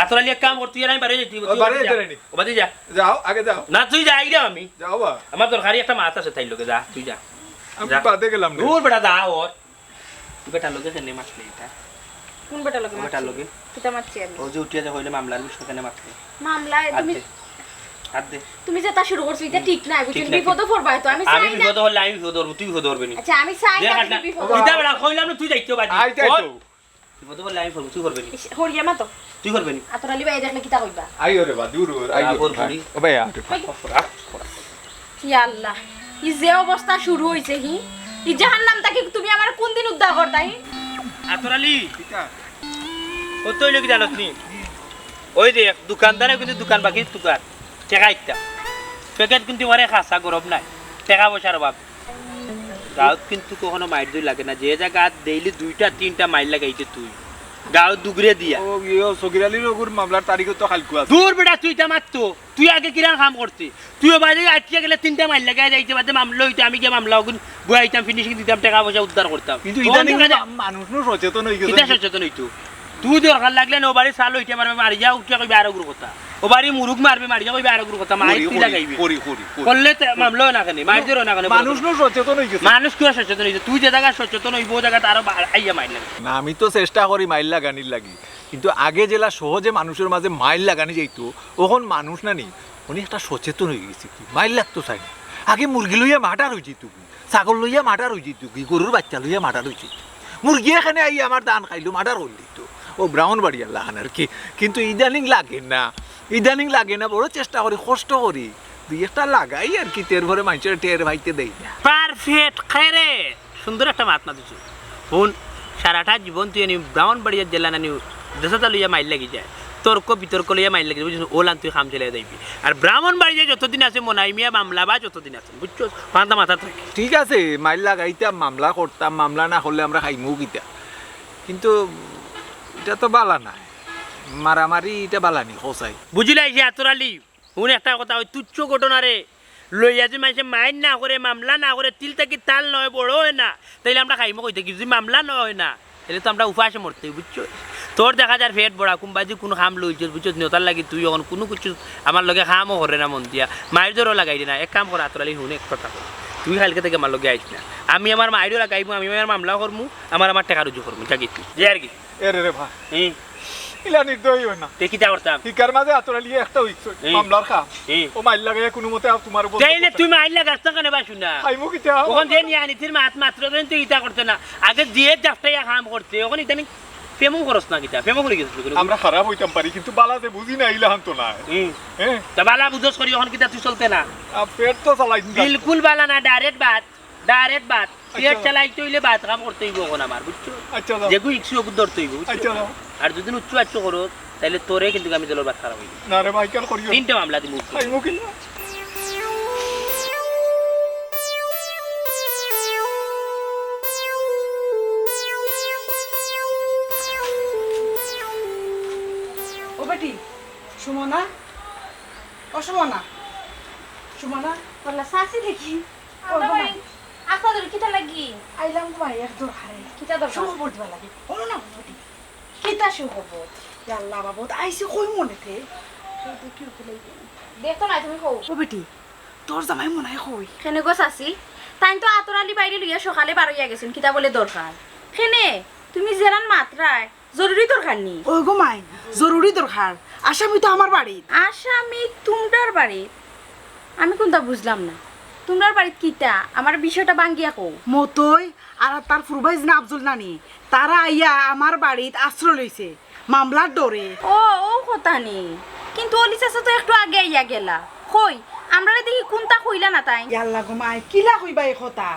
আতর আলী এক কাম কর, তুই আর আমি বাড়ি যাইতি, ও, বাড়ি যাইতে রে নি। ও, বাড়ি যা। যাও, আগে যাও। না, তুই যা, আইরাম আমি। যাও বা। আমার দরকারি একটা মাত আছে তাইর লগে, যা, তুই যা। আমি যা। বাদে গেলাম রে। দূর বেটা, যা ওর। বেটার লগে কেনে মাতলে এটা? কোন বেটার লগে ও বেটার মাতছি? লগে। কিতা মাতছি আমি? ও যে উঠিয়া যে কইলে মামলার বিষয়ে কেনে মাতলে? মামলায় হাত তুমি দে। হাত দে। তুমি যেটা শুরু করছো, এটা ঠিক নাই, বুঝছো? ঠিক নাই। বিপদে পড়বায় তো, আমি আমি চাই না। বিপদে পড়লে আমি বিপদে পড়বো, তুই বিপদে পড়বি নি। আচ্ছা, আমি চাই না দেখ তুমি না। বিপদে পড়ো। কিতা বেটা, কইলাম না তুই যাইতে বাড়ি। আইতাই ওর। তো। বিপদে পড়লে আমি পড়বো, তুই পড়বি নি। ইস, হরিয়া মা তো। তুই পড়বি নি। আতর আলী ভাই দেখলে কিতা কইবা? আইও রে বা, দূর ওর, আইও। আ, পড়বো নি। ও ভাই, আ, ভাই। ইয়া আল্লাহ, ই যে অবস্থা শুরু হইছে, হি? ই জাহান্নাম থাকি তুমি আমার কোন দিন উদ্ধার করতা, হি? আতর আলী, কিতা? ও তো অইলো কি জানোস নি? ওই দেখ, দোকানদারে কিন্তু দোকান বাকি দোকান, টেকা ইত্যা। প্যাকেট কিন্তু মানে খাসা গরম নাই, টেকা পয়সার অভাব। গাঁওত কিন্তু কখনো মাইর দই লাগে না, যে জাগাত ডেইলি দুইটা তিনটা মাইর লাগাইছে তুই। গাঁও দুগরে দিয়া। ও, ইয়ো, সগির আলীর ওগুর মামলার তারিখও তো কালকু আছে। দূর বেটা, তুই ইতা মাততো। তুই আগে কিরাম কাম করতে? তুই ও বাদে আটকে গেলে তিনটা মাইর লাগাই যাইতে বাদে মামলা হইতো, আমি গিয়া মামলা ওগুন বয়াইতাম, finishing দিতাম, টেকা পয়সা উদ্ধার করতাম। কিন্তু ও ইদানিং দেখা যায় মা-, মানুষ নু সচেতন হই গেছে। কিতা সচেতন হইতো? তুই দরকার লাগলে না, ও বাড়ি চাল হইতে পারবে, মারি যা উঠিয়া কইবে আর ওগুর কথা। ও বাড়ি মুরুগ মারবে, মারি যা কইবে আর ওগুর কথা। মাইর করি, তুই করি, লাগাইবে। করি, করি, করি। করলে তে মামলা হয় না কেনে? মাইর ধরো না কেনে? মানুষ নু সচেতন হই গেছে। মানুষ কিয়া সচেতন হইতো? তুই যে জায়গায় সচেতন হইবো, ও জায়গায় তারও বা-, আইয়া মাইর লাগে। না, আমি তো চেষ্টা করি মাইর লাগানির লাগি। কিন্তু আগে যেলা সহজে মানুষের মাঝে মাইর লাগানি যাইতো, অখন মানুষ না নি, উনি একটা সচেতন হই গেছে কি, মাইর লাগতো চায় না। আগে মুরগি লইয়া মার্ডার হই যাইতো কি, ছাগল লইয়া মার্ডার হই যাইতো কি, গরুর বাচ্চা লইয়া মার্ডার হই যাইতো। মুরগি এখানে আই আমার ধান খাইলো, মার্ডার হই দিত। ও ব্রাউন বাড়ি আল্লাহ খান আর কি। কিন্তু ইদানিং লাগে না, ইদানিং লাগে না, বড় চেষ্টা করি, কষ্ট করি, দুই একটা লাগাই আর কি, তের ভরে মানুষের টের ভাইতে দেই না। পারফেক্ট, খায় রে। সুন্দর একটা মাত মাতিছো। হুন, সারাটা জীবন তুই এনি ব্রাউন বাড়িয়া জেলা নানি দেশাতা লইয়া মাইর লাগি যায়, তর্ক বিতর্ক লইয়া মাইর লাগি যায়, বুঝছো? ওলান তুই কাম চালাইয়া যাইবি। আর ব্রাহ্মণ বাড়িয়া যতদিন আছে মনাই মিয়া মামলা বা যতদিন আছে, বুঝছো? পান্তা মাথা থাকে। ঠিক আছে, মাইর লাগাইতাম, মামলা করতাম, মামলা না করলে আমরা খাইমু কিতা? কিন্তু ইটা তো বালা নায়, মারামারি ইটা বালা নি, হোসাই। বুঝিলাই যে আতর আলী, হুন একটা কথা, ওই তুচ্ছ ঘটনারে লইয়া যে মানষে মাইর না করে, মামলা না করে, তিল থাকি তাল নয়, বড় হয় না, তাইলে আমরা খাইমু কই থাকি? যদি মামলা না হয় না, তাইলে তো আমরা উপাসে মরতে, বুঝছো? তোর দেখা যার পেট ভরা, কুনবাদি কুন কাম লইছস, বুঝছো? নিয়তার লাগি তুই অখন কুনু কিছু আমার লগে কামও করে না মন দিয়া, মাইর ধরও লাগাই দে না। এক কাম কর আতর আলী, হুন এক কথা কই, তুই কালকে থাকি আমার লগে আইস না। আমি আমার মাইরও লাগাইমু, আমি আমার মামলা করমু, আমার আমার টেকা রুজি করমু, যা গেছি, যে আর কি। এ রে রে ভাই। হুম। ইলা নির্দয় হয় না। তে কিতা করতাম? হিকার মাঝে আতর আলিয়ে একটা হইছে, হুম। মামলার কাম। হুম। ও মাইর লাগাইয়া কুনু মতে আর তোমার উপর তাইলে তুমি মাইর লাগাস না কেনে বা শুনা? খাইমু কিতা? অখন যে নিয়া আনিতির মাত মাত্র দিন তুই ইতা করতে না। আগে যে জাফটাইয়া কাম করতে, অখন ইদানিং প্রেমও করস না কিতা? প্রেমও করি গেছিস কোনো? আমরা খারাপ হইতাম পারি, কিন্তু বালা যে বুঝি না, ইলাহান তো নায়। হুম। হ্যাঁ? তা বালা বুঝস করি, অখন কিতা তুই চলতে না? আ, পেট তো চালাই দিন। বিলকুল বালা না, direct বাদ। Direct বাদ। পেট আচ্ছা। চালাইতে অইলে বাদ কাম করতে অইবো অখন আমার, বুঝছো? আচ্ছা, যাও। যেগু ইচ্ছু ওগু ধরতে অইবো, বুঝছো? আচ্ছা, যাও। আর যদি উচ্চ আচ্ছ করো, তাইলে তোরে কিন্তু আমি জেলর ভাত খাওয়াই। না রে ভাই, কেন করিও? তিনটা মামলা দিমু। খাইমু কিলা? ও বেটি, সুমনা, ও সুমনা, সুমনা। বললা, চাচি দেখি। করবো না। আব্বা ভাই, আপনাদের কিতা লাগি? আইলাম গো ভাই, এক দরকারে। কিতা দরকার? সুখবর দিবা লাগে। হুনো না, হুনো দি। কিতা সুখবর? ইয়া আল্লাহ বাবা, ও তো আইছে কই মনেতে? দেখতো না, তুমি কও। ও বেটি, তোর জামাই মনে হয় কই? কেনে গো চাচি? তাইন তো আতর আলী বাইরে লইয়া সকালে বার হইয়া গেছেন, কিতা বলে দরকার? কেনে? তুমি জেরান মাতরায়, জরুরি দরকার নি? ওই গো মাই, জরুরি দরকার। আসামি তো আমার বাড়িত। আসামি তুমরার বাড়িত? আমি কোনটা বুঝলাম না। তুমরার বাড়িত কিতা? আমার বিষয়টা ভাঙ্গিয়া কও। মতই আর তার ফুরবাই জিনা আফজল নানি, তারা আইয়া আমার বাড়িত আশ্রয় লইছে মামলার ডরে। ও, ও কথা নি। কিন্তু অলি চাচা তো একটু আগে আইয়া গেলা। কই, আমরারে দেখি কোনটা কইলা না তাইন? ইয়াল্লা গো মাই, কিলা কইবা এই কথা?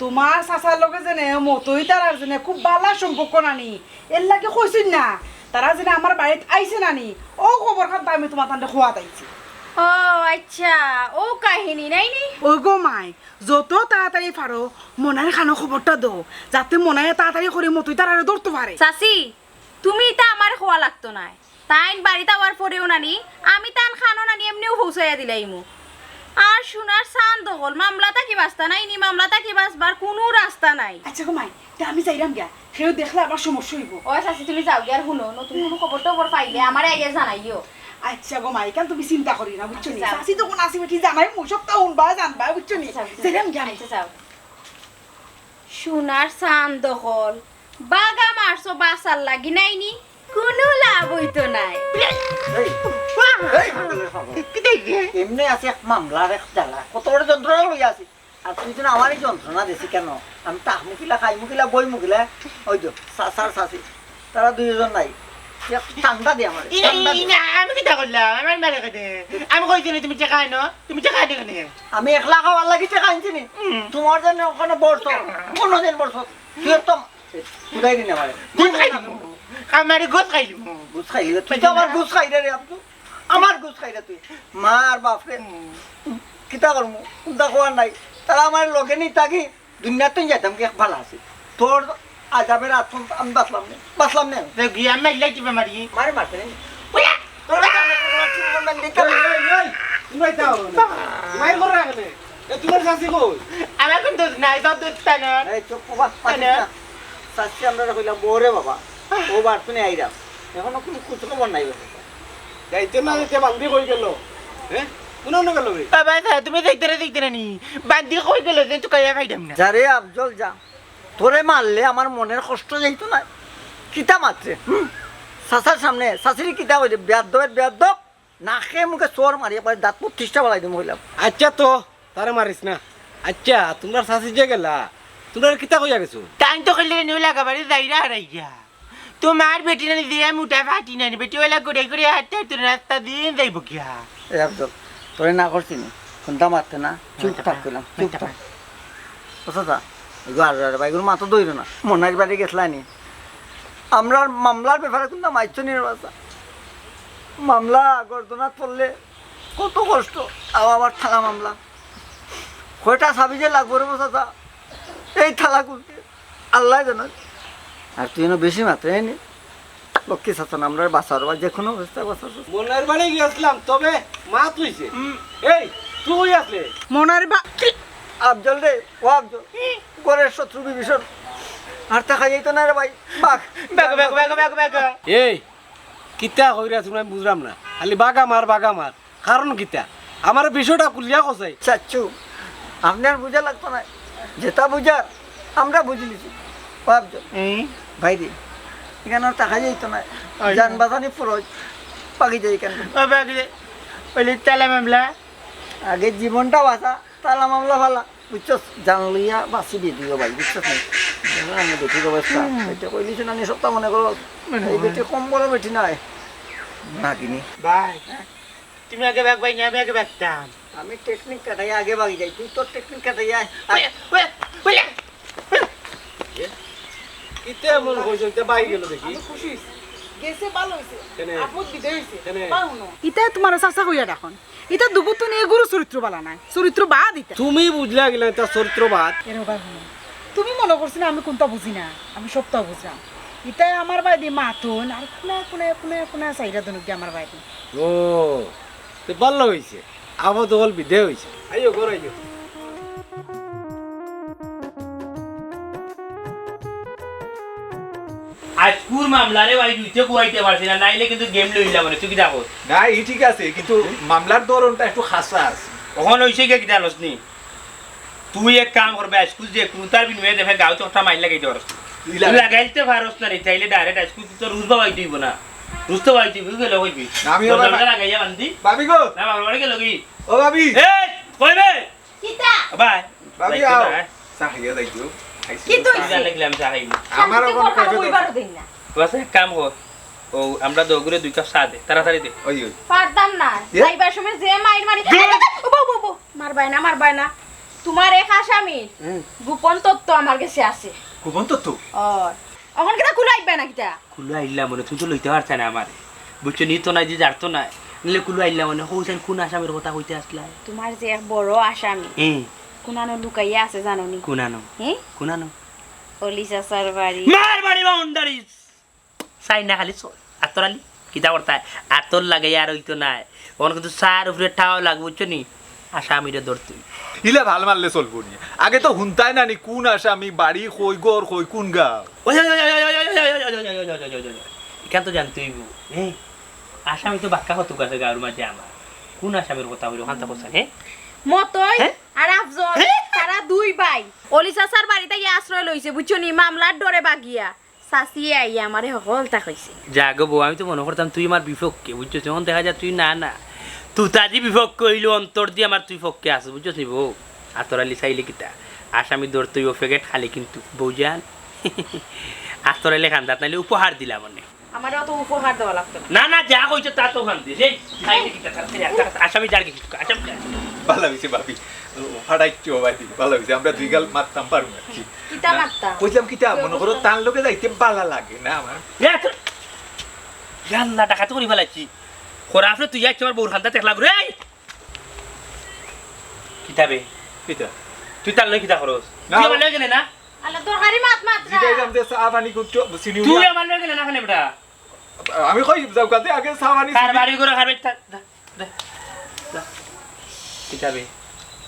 তোমার চাচার লগে যেনে মতই তারার যেনে খুব বালা সম্পর্ক নানি, এর লাগি কইছইন না। তারা যেনে আমার বাড়িত আইছে নানি, ও খবর খান আমি তোমার তানরে খোয়াত আইছি। ও আচ্ছা, অউ কাহিনী নায়নি? ও গো মাই, যত তাড়াতাড়ি পারো মনাইর কানো খবরটা দেও, যাতে মনাইয়ে তাড়াতাড়ি করি মতই তারারে ধরতো পারে। চাচি, তুমি ইতা আমারে কওয়া লাগতো নায়। তাইন বাড়িত আওয়ার পরেউ নানি, আমি তান কানো নানি এমনেউ পৌঁছাইয়া দিলাইমু। আর সোনার চান্দ অকল, মামলা থাকি বাঁচতা নায়নি, মামলা থাকি বাঁচবার কুনু রাস্তা নাই। আচ্ছা গো মাই, তে আমি যাইরাম গিয়া, কেউ দেখলে আবার সমস্যা অইবো। ও চাচি, তুমি যাওগি, আর হুনো, নতুন কুনু খবর টবর পাইলে আমারে আগে জানাইও। আচ্ছা গো মাই, ইখান তুমি চিন্তা করিও না, বুঝছো নি? আচ্ছা, যাও। চাচি যখন আছি বেটি, জানাইমু, সবতা হুনবা, জানবা, বুঝছো নি? আচ্ছা, বুঝছি। যাইরাম গিয়া আমি। আচ্ছা, যাও। সোনার চান্দ অকল, বাগা মারছো বাঁচার লাগি নায়নি, কুনু লাভ অইতো নায়। এই, এই, এমনে আছে এক মামলার এক জ্বালা, কত বড় যন্ত্রণা লইয়া আছি। আর তুই যেন আমারই যন্ত্রণা দিছি কেন? আমি তাহমু কিলা, খাইমু কিলা, বইমু কিলা? ওই যে, চা-, চাচার চাচি, তারা দুইজন নাই। এক ঠান্ডা দে আমারে, ই, ঠান্ডা ই, দে। না, আমি কিতা করলাম? আমার মারে কেনে? আমি কইছি নি তুমি টেকা আনো? তুমি টেকা আনো কেনে? আমি একলা খাওয়ার লাগি টেকা আনছি নি? হুম। তোমার জন্য ওখানে বসছো, কোনোদিন বসছো? তুই তো খুদাই দিন আমারে। গুস খাইলিমু। আমারে গুস খাইলিমু। গুস খাইলি? তুই তো আমার গুস খাইরে রে, আব্দুল। আমার গুস খাইরে তুই। মার বাপ রে। হুম। কিতা করমু? কুন্তা খোয়ার নাই। তারা আমার লগে নি থাকি, দুনিয়াত তো যাইতাম কি এক ভালা আছে। তোর আজাবের আতঙ্ক আমি বাঁচলাম না, বাঁচলাম না। তে গিয়া আমি মাইলাই দিবা মারি। মারে মারতে নেই। ওয়া! তোর এই, এই, এই, তুমি যাও না। মাইর করে রাখে না। এ, তোমার শাশি কই? আমার কোন দোষ নাই, সব দোষ তাই না। এই চুপ বাবা, পাতিস না। শাশি আমরা কইলাম, "ওরে বাবা, ও বার তুমি আইরাম।" এখনো কোনো খোঁজ খবর নাই বাবা। যাইতে না যাইতে বান্দি কই গেল? হ্যাঁ? কোন অন্য গেল রে? বাবা, তুমি দেখতে না, দেখতে না নি? বান্দি কই গেল? যে তো কাইয়া খাইতাম না। যা রে আফজল, যা। তোরে মারলে আমার মনের কষ্ট যাইতো না। কিতা মারছে? হুম? চাচার সামনে, চাচিরে কিতা কইছে? বেয়াদ্দবের বেয়াদ্দব। নাকে মুখে চড় মারি, একবারে দাঁত পত্রিশটা বালাই দিমু কইলাম। আচ্ছা তো, তারে মারিস না। আচ্ছা, তোমরা চাচি যে গেলা, তোমরা কিতা কইয়া গেছো? তাইন তো কইলে নিউ লাগা বাড়ি যাইরা হারাইয়া। তোমার বেটি নানি যে মুটা ফাটি নানি, বেটি ওলা করে করে হাঁটতে হাঁটতে রাস্তা দিন যাইব গিয়া। এ আফজল, তোরে না করছি নি? ফোনটা মারতে না? চুপ থাক কইলাম, চুপ থাক। ও চাচা, এগো আর, আর ভাইগুলো মাথা ধইরো না। মনাইর বাড়ি গেছলা নি? আমরার মামলার ব্যাপারে কিন্তু মাইচ্ছ নি রে বাচ্চা। মামলা গর্দনাত পড়লে কত কষ্ট। আও আবার থানা মামলা। কয়টা চাবি যে লাগবো রে বাচ্চা, এই থালা খুলতে। আল্লাহ জানে। আর তুই এনে বেশি মাত্রায় নি। লক্ষ্মী শাসন, আমরা বাঁচার বা যে কোনো অবস্থায় বাঁচার। মনাইর বাড়ি গেছিলাম, তবে মাত হইছে। হুম। এই, তুই কই আসলে? মনাইর বা-, কি? আফজল রে, ও আফজল। কি? ঘরের শত্রু বিভীষণ। আর থাকা যাইতো না রে ভাই। বাঘ। বাঘ, বাঘ, বাঘ, বাঘ, বাঘ। এই, কিতা কইরা তুমি আমি বুঝলাম না। খালি বাঘা মার, বাঘা মার। কারণ কিতা? আমার বিষয়টা খুলিয়া কসাই। চাচ্চু, আপনি আর বুঝা লাগতো না। যেটা বুঝার, আমরা বুঝি লিছি। ভাবছো? এই? ভাই রে, এখানে আর থাকা যাইতো না। ওই। জান বাঁচানি ফরজ। বাকি যাই কেন? ও বাকি যাই। ওই তালা মামলা। আগে জীবনটা বাঁচা, তালা মামলা ফালা। বুঝছস? জান লইয়া বাঁচি দিয়ে দিও ভাই, বুঝছস না? দেখো আমি বেটির অবস্থা। হুম। এটা কইলি শুনে আমি সবটা মনে করো। মনে এই হয়। বেটি কম বড় বেটি নয়। নাগিনি। ভাই, তুমি আগে ভাগ ভাই, আমি আগে ভাগতাম। আমি টেকনিক কাটাই আগে ভাগি যাই, তুই তোর টেকনিক কাটাই আয়। ওই, ওই, ওই, ওই। কিতে এমন কইছো? ইটা ভাগি গেল দেখি। আমি খুশি হইছি। গেছে ভালো হইছে। কেনে? আপদ বিদায় হইছে। কেনে? বা হুনো। ইতা তোমার চাচা কইয়া ডাকন। ইতা দুগুতু নিয়ে গুরু চরিত্র বালা নাই। চরিত্র বাদ ইতা। তুমি বুঝলা গেলে ইতা চরিত্র বাদ। এরে বা হুনো। তুমি মনে করছো না আমি কোনটা বুঝি না? আমি সবটা বুঝলাম। ইতায় আমার বায়দি মাতন আর কোনায়, কোনায়, কোনায়, কোনায় চাইরা দনুক দিয়ে আমার বায়দি। ও, তো ভালো হইছে। আপাতত হল বিদে হইছে। আইও, ঘর আইও। আজকুর মামলারে ভাই দুইতে কুয়াইতে পারছি না, নাইলে কিন্তু গেম লইলা মানে, তুই কি দেখো? না, ই ঠিক আছে, কিন্তু মামলার ধরনটা একটু খাসা আছে। অখন হইছে গিয়া কিতা জানোস নি? তুই এক কাম করবে, আজকুর যে কুনটার বিনিময়ে দেখে গাঁও চোখটা মাইর লাগাইতে পারস। তুই তুই লাগা- লাগাইতে পারস না রে, তাইলে ডাইরেক্ট আজকুর তুই তো রুজ বাবাই তুইব না। রুজ তো বাবাই তুইব, গেলে কইবি। না, আমি আবার দরজাটা বা- লাগাইয়া বান্ধি। ভাবি গো। না, বাবা, বাড়ি গেল কি? ও ভাবি। এই, কইবে? কিতা? বাবা, ভাবি, যাইতো আও। না। চা খাইয়া যাইতো। আইছি। কি তো চা। হইছে? জানলে গেলাম চা খাইনি। আমার শান্তিতে ওখানে কথা কইছো তো। কইবারও দিন না। বাস এক কাম কর। ও, আমরা দগুরে দুই কাপ চা দে, তাড়াতাড়ি দে। ওই, ওই। পারতাম না। এ? যাইবার সময় যে মাইর মারি। দূর। ও, বউ, বউ, বউ। মারবায় না, মারবায় না। তোমার এক আসামি হুম। গোপন তথ্য আমার গেছে আছে। গোপন তথ্য? ও, অখন কিতা খুলে আইবা না কিতা? খুলে আইলাম মানে, তুমি তো লইতে পারছ না আমারে। বুঝছো, নি তো নাই যে যার তো নাই। নিলে কুলু আইলা মানে, কও চাইন কুন আসামির কথা কইতে আছলায়? তুমার যে এক বড় আসামি, হুম। কুনানো লুকাইয়া আছে জানো নি? কুনানো? হুম? কুনানো? অলি চাচার বাড়ি। মার বাড়ি বাউন্ডারি। চাই না খালি চল। আতর আলী, কিতা করতায়? আতর লাগাইয়া আর অইতো নায়। অখন কিন্তু চার উপরে ঠাও লাগবো, বুঝছো নি? আসামিরে ধরতে অইবো। ইলা ভাল মারলে চলবো নি? আগে তো হুনতায় না নি কুন আসামি, বাড়ি কই, ঘর কই, কুন গাঁও? ওই, ওই, ওই। ইখান তো জানতে অইবো। এই, আসামি তো বাক্কা কতক আছে গাঁওর মাঝে আমার। কুন আসামির কথা কইলো, অখান তো কইছাইন, হে? মতই হে? আর আফজল, হে? তারা দুই ভাই। অলি চাচার বাড়িত গিয়া আশ্রয় লইছে, বুঝছো নি? মামলার ডরে বাগিয়া। চাচিয়ে আইয়া আমারে হকলতা কইছে। যা গো বউ, আমি তো মনো করতাম তুই আমার বিপক্ষে, বুঝছো? অখন দেখা যায় তুই না, না। তুতাদি বিপক্ষে অইলেও অন্তরদি আমার তুই পক্ষে আছস, বুঝছস নি বউ? আতর আলী চাইলে কিতা? আসামি ধরতে অইবো প্যাকেট খালি কিন্তু, বউজান। আতর আলী কান্দাত নাইলে উপহার দিলাম অনে। আমারে অত উপহার দেওয়া লাগতো না। না, না, যা কইছো তা তো অখান দিস। এই, চাইলে কিতা? আসামি যার কি? আসামি যার। ভালা অইছে ভাবি। ও, ফাটাইছো ভাই, ভালা অইছে। আমরা দুই গাল মারতাম পারমু আর কি। কিতা না, মারতাম? কইলাম কিতা, মনো করো, তান লগে যাইতে ভালা লাগে না আমার। এ, তো, ইয়াল্লা, ডাকাতি করি ফালাইছি। খরাফরে তুই যাইছ আমার বউর কান্দাত একলা ঘুরে, এই! কিতা বে? কিতা? তুই তার লগে কিতা করস? না, তুই আমার লগে গেলে না? আল্লাহ, দরকারি মাত মাত না। জিগাইলাম যে চা পানি করছো, চিনি তুই উঠা। আমার লগে গেলে না কেনে বেটা? আমি কই, যাও কাতে আগে চা পানি কার চিনি। বাড়ি ঘরে খাবে, তা, দে, দে, দে। কিতা বে?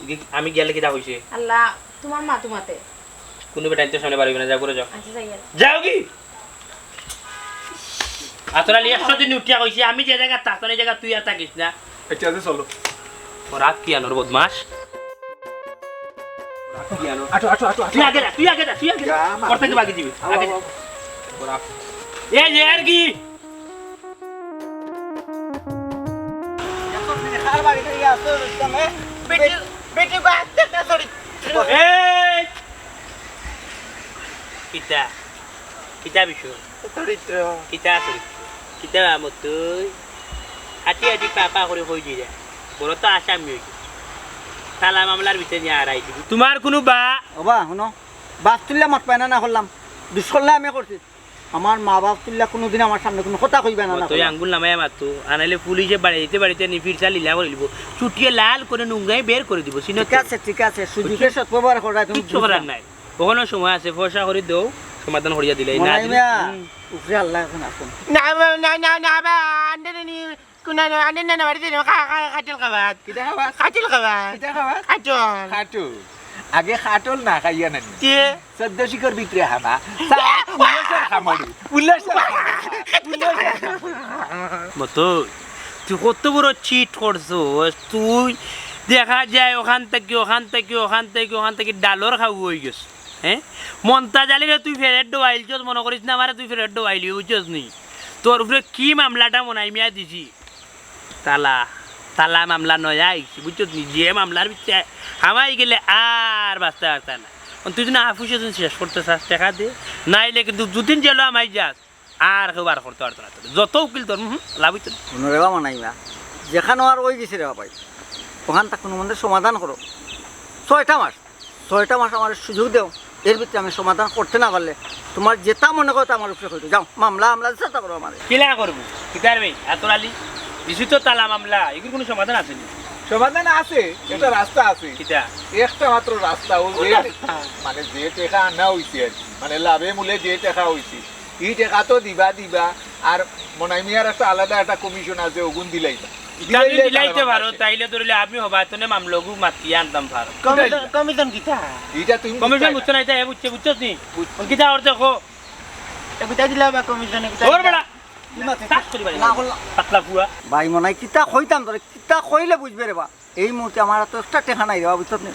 কি, আমি গেলে কিতা কইছে? আল্লাহ, তুমার মা তুমাতে। কুনু বেটাইন তো সামনে বাড়ি অইবো না, যাও ঘরে যাও। আচ্ছা, যাই আর। যাও কি? আতর আলী একশো দিন উঠিয়া কইছি, আমি যে জাগাত থাকতাম, এই জাগাত তুই আর থাকিস না। আচ্ছা, আচ্ছা, চলো। ওরা কি আনোর বদমাস? ওরা কি আনোর? আটো, আটো, আটো, আটো। তুই আগে যা, তুই আগে যা, তুই আগে যা। যা, মা। ওর থেকে বাকি দিবি। আও, আগে আও, যা। আও। ওরা। এই যে আর কি? বেটি, বেটি বাদ দে, না, sorry। এই! কিতা? কিতা বিষয়? চরিত্র। কিতা চরিত্র? কিতা আমত তুই? আটি আটি পা পা করি কই দিরা। বড় তো আসামি অইছে। তালা মামলার ভিতরে নিয়া আড়াই দিবি। তুমার কুনু বা- ওবা, হুনো। বাপ তুল্লা মাত পায় না, না করলাম। দুষ করলে আমি করছি। আমার মা বাপ তুল্লা কুনুদিন আমার সামনে কুনু কথা কইবা না, না তুই করলাম। আঙ্গুল নামাইয়া মাতো। আনাইলে পুলিশে বাড়িতে বাড়িতে নি ফিরসা লীলা করিলিবো। চুটিয়ে লাল করে নুঙ্গাই বের করে দিবো। চিনো ঠিক তো? আছে, ঠিক আছে। সুযোগে বুঝছো? সদ্ব্যবহার করা তুমি কিচ্ছু বুঝো করার না। নাই। অখনো সময় আছে, ফয়সা করি দেও, সমাধান করিয়া দিলাই। না মনাই দিলে মিয়া, হুম। উপরে আল্লাহ এখন আছেন। না, না, না, না, না, বা, আন্ডে নি, কুনা না, আন্ডে না, না, বাড়িতে না, খা, খা, খাটল খাবাত। কিতা খাবাত? খাটল খাবাত। কিতা খাবাত? খাটল। খাটল। আগে খাটল না খাইয়া নানি। কে? চোদ্দ শিকর ভিতরে হামা। সা-, উল্লাসর খামারি। উল্লাসর খামারি। উল্লাসর খামারি। মতো, তুই কত বড় চিট করছস? তুই দেখা যায় অখান থাকি, অখান থাকি, অখান থাকি, অখান থাকি ডালর খাউ অইগেছস। হ্যাঁ? মন্তাজ আলীরে তুই ফেরত ডবাইলছস, মনো করিস না আমারে তুই ফেরত ডবাইলি, বুঝছস নি? তোর উপরে কি মামলাটা মনাই মিয়া দিছি? তালা, তালা মামলা নয়া আইছি, বুঝছস নি? যে মামলার ভিতরে হামাই গেলে আর বাঁচতে পারতে না। অন তুই যদি না হাফুসে যদি শেষ করতে চাস, টেকা দে, নাইলে কিন্তু দুদিন জেলো হামাই যাস। আর কেউ বার করতে পারতো না তোরে। যত উকিল তোর, হুম, লাভ অইতো না। হুনো রে বা মনাই মিয়া, যেখানো আর অই গেছে রে বা ভাই, অখানটা কুনুমন্তে সমাধান করো। ছয়টা মাস, ছয়টা মাস আমারে সুযোগ দেও, এর ভিতরে আমি সমাধান করতে না পারলে তুমার যেটা মনে করো তা আমার উপরে কইতো। যাও, মামলা, মামলা যেটা করো আমারে। কিলা করবো? কিতার ভাই, আতর আলী, দিছি তো তালা মামলা, এগুর কুনু সমাধান আছে নি? সমাধান আছে, একটা রাস্তা আছে। কিতা? একটা মাত্র রাস্তা, ও যে, কোনটা? মানে যে টেকা আনা অইছে আর কি, মানে লাভে মূলে যে টেকা অইছে, ই টেকা তো দিবা, দিবা, আর মনাই মিয়ার একটা আলাদা একটা কমিশন আছে, অগুন দিলাইবা। ইটা যদি দিলাইতে পারো, তাইলে ধরিলে আমি হবায়তনে মামলাগু মাতিয়া আনতাম পারো। কমিশন, কমিশন কিতা? ইটা তুমি কমিশন বুঝতায় না। বুঝছো না, ইটা এ বুঝছে, বুঝছস নি? বুঝছি। অন কিতা অর দেখো। এ কিতা দিলা বা কমিশনে কিতা ওর দিলা? বেটা। কি মাতে? ঠাস করি বাড়ি না মারবো। করলাম। পাতলা ফুয়া। ভাই মনাই কিতা কইতাম তোরে, কিতা কইলে বুঝবে রে বা? এই মুহূর্তে আমার তো একটা টেকা নাই রে বা, বুঝছস নি?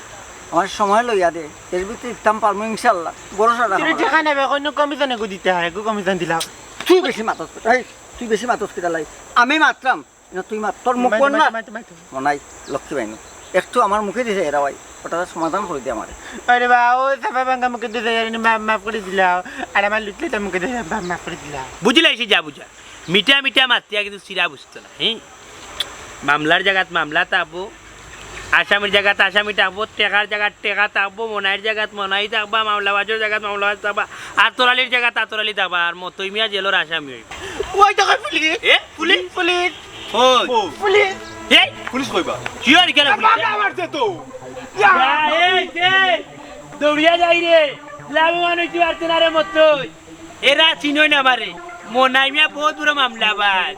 আমার সময় লইয়া দে, এর ভিতরে দিতাম পারমু ইনশাআল্লাহ, ভরসা রাখ তুই আমার। টেকা নেবে, কইনো কমিশনে গু দিতে হয়, গু কমিশন দিলাম। তুই বেশি মাতস, এই, তুই বেশি মাতস কিতা লাই? আমি মাতরাম, না তুই মাত, তোর মুখ মাত, কর না। মাত, মাত, মাত। মনাই, লক্ষ্মী বাইনু, একটু আমার মুখে দিছে এরা ভাই, ওটা সমাধান করি দে আমারে। আরে বা, ও সাফা ভাঙ্গা মুখে দিছে, এরা মা-, মাফ করি দিলাও। আর আমার লুটলে তো মুখে দিছে, মা-, মাফ করি দিলাও। বুঝিলাইছি যা বুঝা। মিঠা মিঠা মাতিয়া কিন্তু চিরা বুঝতো না, হ্যাঁ? মামলার জাগাত মামলা থাকবো, আসামির জাগাত আসামি থাকবো, টেকার জাগাত টেকা থাকবো, মনাইর জাগাত মনাই থাকবা, মামলাবাজর জাগাত মামলাবাজ থাকবা, আতর আলীর জাগাত আতর আলী থাকবা, আর মতই মিয়া জেলর আসামি অইবো। ওই দেখো পুলিশ। এ, পুলিশ? পুলিশ। ওই। পুলিশ। এই, পুলিশ কইবা? কি আর কেন পুলিশ? বাবা মারছে তো। ইয়া। এই, এই, দৌড়িয়া যাই রে। লাভবান হইতে পারছে না রে মতই। এরা চিনই না আমারে। মনাই মিয়া বহুত বড় মামলাবাজ।